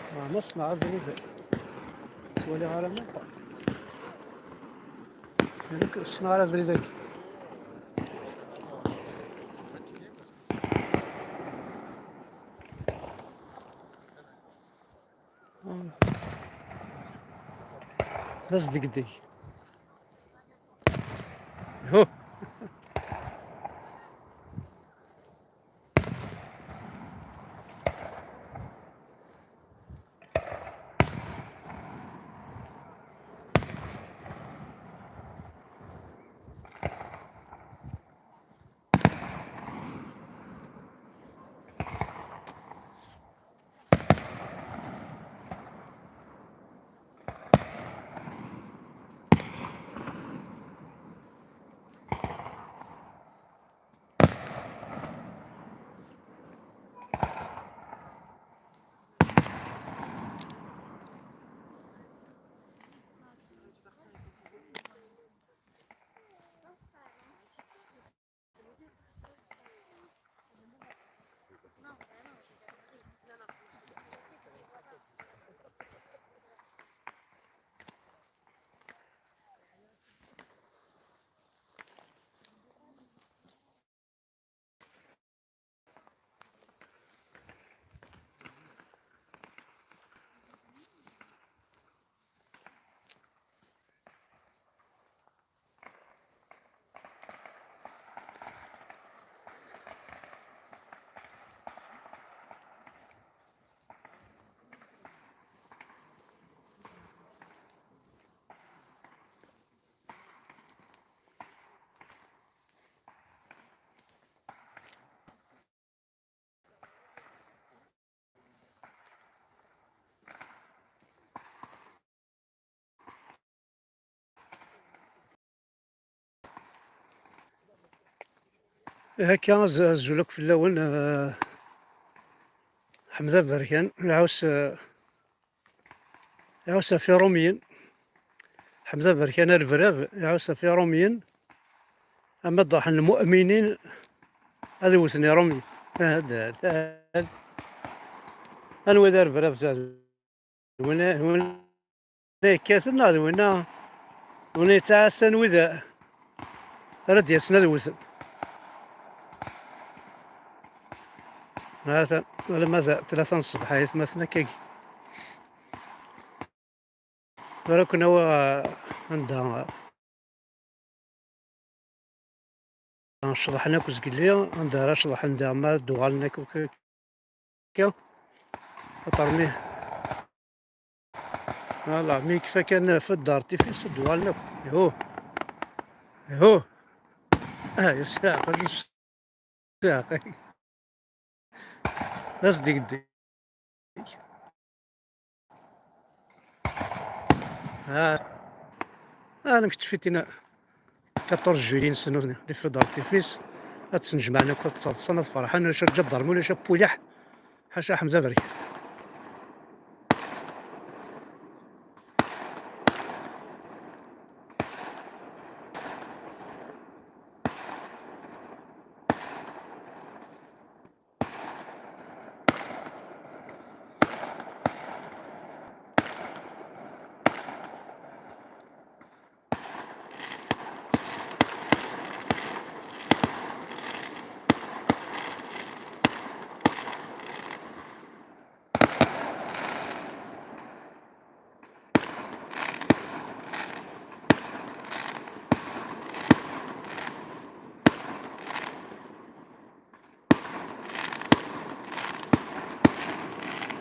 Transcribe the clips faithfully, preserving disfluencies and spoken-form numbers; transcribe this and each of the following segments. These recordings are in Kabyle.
Smeɛna, smeɛna abrid. Ttwaliɣ ara ma. Nekk smeɛna abrid-agi. D asdegdeg. Huh. Akka, az-, azul akk fell-awen, eh, Ḥmed Aberkan, iɛuss, eh, iɛuss ɣef Iṛumyen. Ḥmed Aberkan Arebrab, iɛuss ɣef Iṛumyen. Ama d-ṛuḥen lmu'minin, ad wten Iṛumyen. Anwa i d Arebrab? D win, d win yekkaten neɣ d winna, d winna yettɛassan wid ara d-yasen ad wten? Hatan, alamma d tlata n ṣṣbeḥ ay atmaten akkagi. Tura ad ken-awiɣ anda ceḍḥen akk zgelli, anda ara ceḍḥen diɣ ma ad d-uɣalen akk akka. Aṭer mi, voilà, mi yekfa kan feu d'artifice, ad d-uɣalen akk. Ihu. Ihu. Ah, yesɛaq, yesɛaq. D asdegdeg. Ah. Ah, nekk tfitina. Quatorze juillet-nsen nutni, les feux d'artifice. Ad ttnejmaɛen akk, ad ttaḍsan, ad ferḥen, ulac aǧadarmi, ulac apuliḥ, ḥaca Ḥmed Aberkan.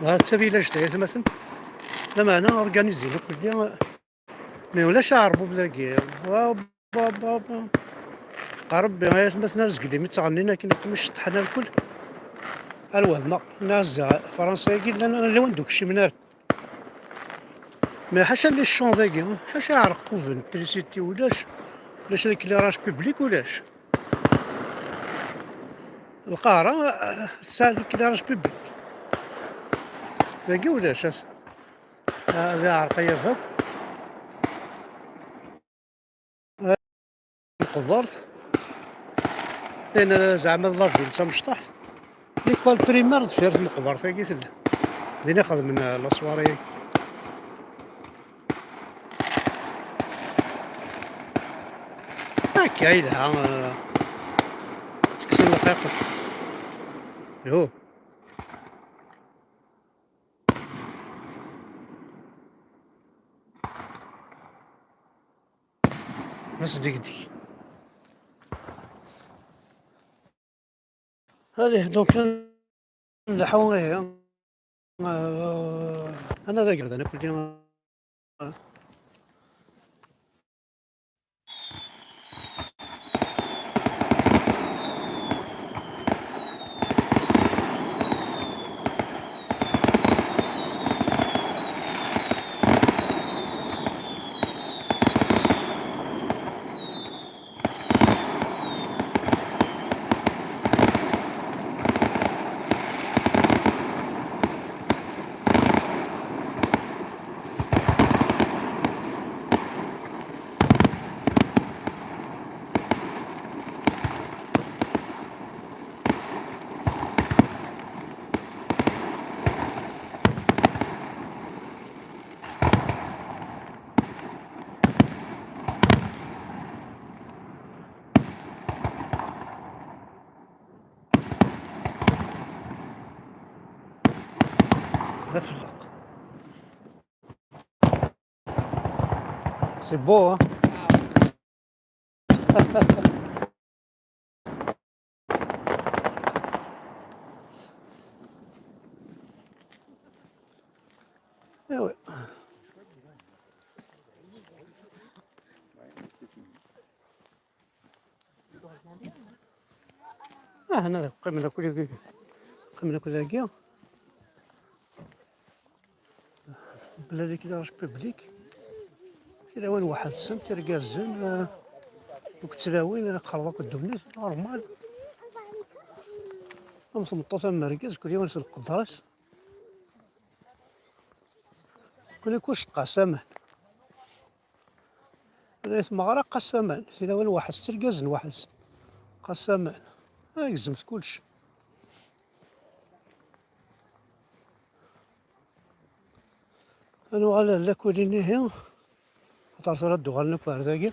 Ɣer ttabilact ay atmaten, lameɛna organizin akk-, mi ulac aɛerbub dagi. Wa, wa, wa, wa. Ḥqa Rebbi, ay atmaten, azgel imi ttɣennin akken, akken ceṭṭḥen alkul. Ar wehmeɣ, neɛza Fransa-agi llan, llan wanda ur kcimen ara. Mais ḥaca les champs dagi, ḥaca iɛerquben, trisiti ulac, ulac l'éclairage public ulac. Lqahra, eh, tesɛa l'éclairage public. Dagi ulac, as-, ah, d iɛerqiyab akk. Meqbert. Ayen ara zeɛma d la ville tamecṭuḥt. L'école primaire deffir tmeqbert-agi tella. Din i xedmen, eh, la soirée-agi. Akka yelha, eh, tekksen lxiq. Ihu. Asdegdeg. Allez, donc, nleḥḥu ihi. Euh, ana d agerdan akk-, D afellaq. C'est beau, hein? Eh ouais. Ah, hna qqimen akk dagi. Qqimen akk dagi. Bla l'éclairage public. Tilawin weḥd-sent, irgazen, eh, akked tlawin, eh, qerḍ akk ddunit, normal. Am tmeṭṭut am urgaz, kul yiwen s lqedra-s. Kul yiwen s tqasaman. Di tmeɣra qassaman, tilawin weḥd-s, tirgazen weḥd-s. Qassaman. Ah, gezmet kullec. Ad nuɣal ar lakul-nni ihi, axaṭer tura ad d-uɣalen akk ar dagi.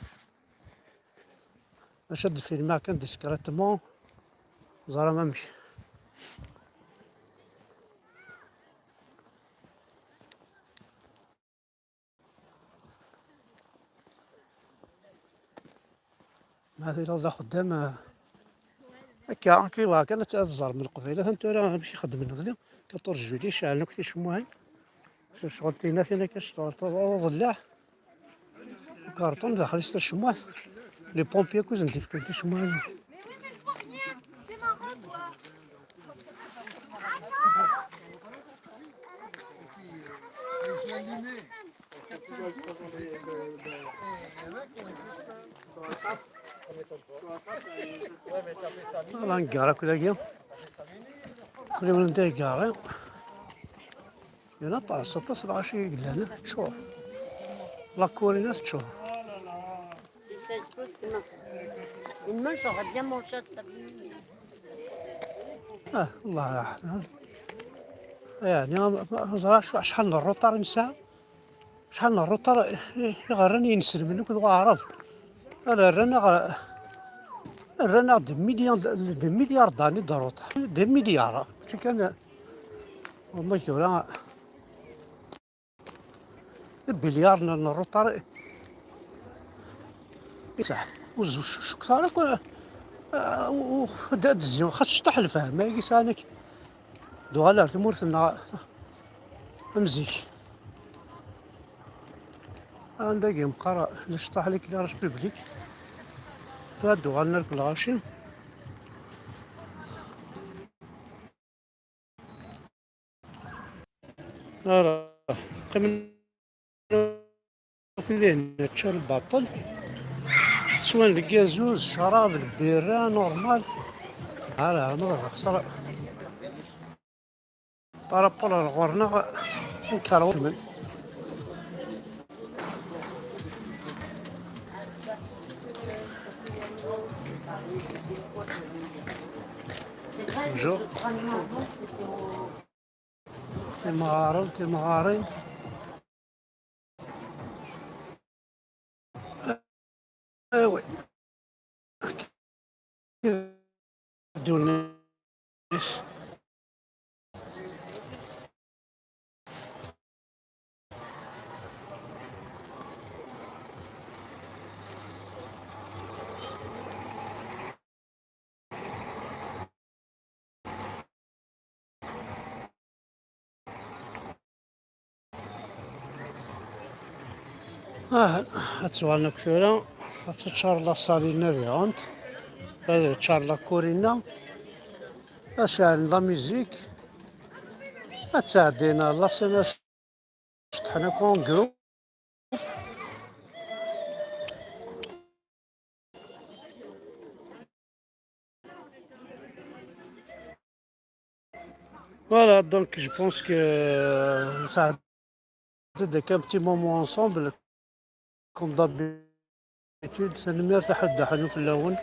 Maca ad d-filmeɣ kan discrètement, ẓer amek. Ma tiliḍ d axeddam, eh, akka, akka yebɣa kan ad t-, ad tẓerrem Leqbayel. Atan tura amek i xeddmen dli, quatorze juillet, ceɛlen akk ticemmuɛin. Ccɣel tina, tin akka ccɣel, uḍellaɛ. Ukarṭun daxel-is tacemmuɛt. Les pompiers akk i sen-d-ifkan ticemmuɛin. Voilà, ngar akk dagi. Kul yiwen anda igarri. Yal aṭas, aṭas n lɣaci i yellan, teččur. La Corina teččur. Si ça se peut, c'est ma-, une main, j'aurais bien mangé à Sabine. Ah, Allah yeɛlam. Yeɛni, ẓra acḥal n rruṭar i nesɛa. Acḥal n rruṭar i, i ɣerran yinselmen akked waɛrab. Ara rran aɣ-, rran-aɣ des milliards, des milliards d'années de retard. Des milliards. Mačči kan, wama tura, des milliards n, n rruṭar. Iseḥ. Ur z-, ur cukkeɣ ara akk, ah, u-, u-, ad, ad d-zziɣ, xas cṭuḥ lefhama i yesɛan akk. Duɣal ar tmurt-nneɣ am zik. Anda i meqqar le cṭuḥ, l'éclairage public. Tura ad d-uɣalen ar lɣaci. Ara qqimen Lin nečča lbaṭel. Swan lgazuz, ccrab, lbirra, normal. Ara, ma xsara. Par rapport ar ɣur-neɣ, nker ɣur-men. Bonjour. Timɣarin, timɣarin. Awi. Ddunit. Ah, ad tuɣalen akk tura, ad teččar la salle-inna diɣent, ad teččar la cour-inna, ad ceɛlen la musique, ad tɛeddin la scène, ad ceṭṭḥen akk en groupe. Voilà, donc je pense que, euh, ça a été un petit moment ensemble, comme d'habitude. Tanemmirt a Ḥedd Ḥanut fell-awen.